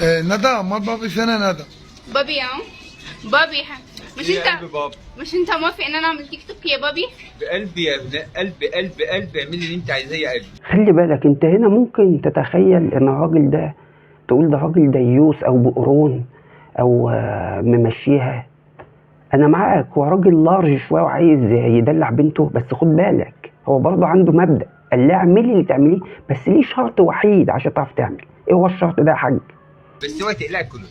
ندى، ما بابي فين ندى؟ بابي اهو بابي. مش يا انت قلبي بابا. مش انت موافق ان انا اعمل تيك توك يا بابي؟ بقلبي يا ابن قلبي، قلبي قلبي، اعملي اللي انت عايزاه يا قلبي. خلي بالك انت هنا ممكن تتخيل ان الراجل ده، تقول ده راجل ديوس او بقرون او ممشيها. انا معاك، هو راجل large شوية وعايز يدلع بنته، بس خد بالك هو برضه عنده مبدأ، قال لها اعملي اللي تعمليه بس ليه شرط وحيد عشان تعرف تعمل. ايه هو الشرط ده يا حاج؟ بس اوعي تقلقي كله.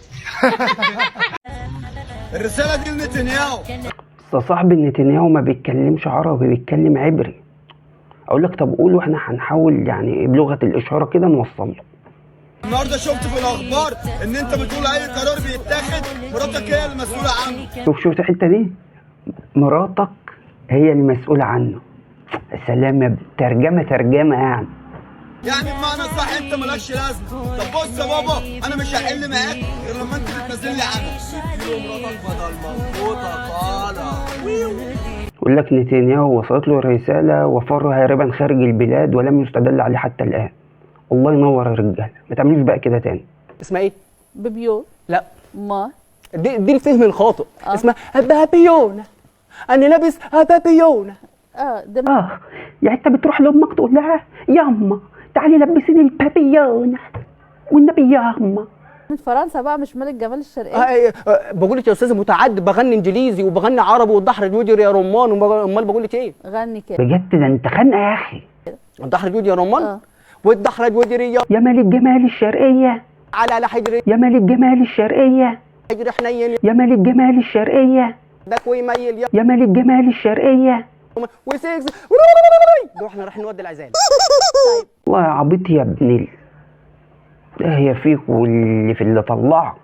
الرسالة دي لنتنياهو. بس صاحب نتنياهو ما بيتكلمش عربي، بيتكلم عبري. اقول لك طب قول واحنا هنحاول يعني بلغة الاشارة كده نوصل له. النهارده شفت في الاخبار ان انت بتقول اي قرار بيتاخد مراتك هي المسؤولة عنه. شوف شفت الحتة دي، مراتك هي المسؤولة عنه. سلام يا ابني، ترجمة ترجمة يعني. يعني بمعنى صح انت مالكش لازمه. طب بص يا بابا، انا مش هحل معاك غير لما انت تتنازل لي عنه. اديله مراتك بدل منفوطه طالع. يقول لك نتنياهو وصلت له الرسالة وفر هاربا خارج البلاد ولم يستدل عليه حتى الآن. الله ينور يا رجالة، ما تعملوش بقى كده تاني. اسمها ايه؟ ببيو. لا. ما دي الفهم الخاطئ. اسمها بابيونة، انا لابس بابيونة. ده يعني انت بتروح لامك تقول لها ياما تعالي لبسيني البابيونة والنبي ياما. من فرنسا بقى، مش ملك جمال الشرقية. بقول لك يا استاذه متعدد، بغني انجليزي وبغني عربي والدحر جودي يا رمان، امال بقول لك ايه؟ غني كده. بجد ده انت خانقه يا اخي. الدحر جودي يا رمان. والدحر جودي يا ملك جمال الشرقية. على حجر. يا ملك جمال الشرقية. حجر حنين. يا ملك جمال الشرقية. داك ويميل يا يا ملك جمال الشرقية. وسيكس. ده احنا رايحين نودي العزال. والله يا عبيط يا ابن ده هي فيك واللي في اللي طلعك.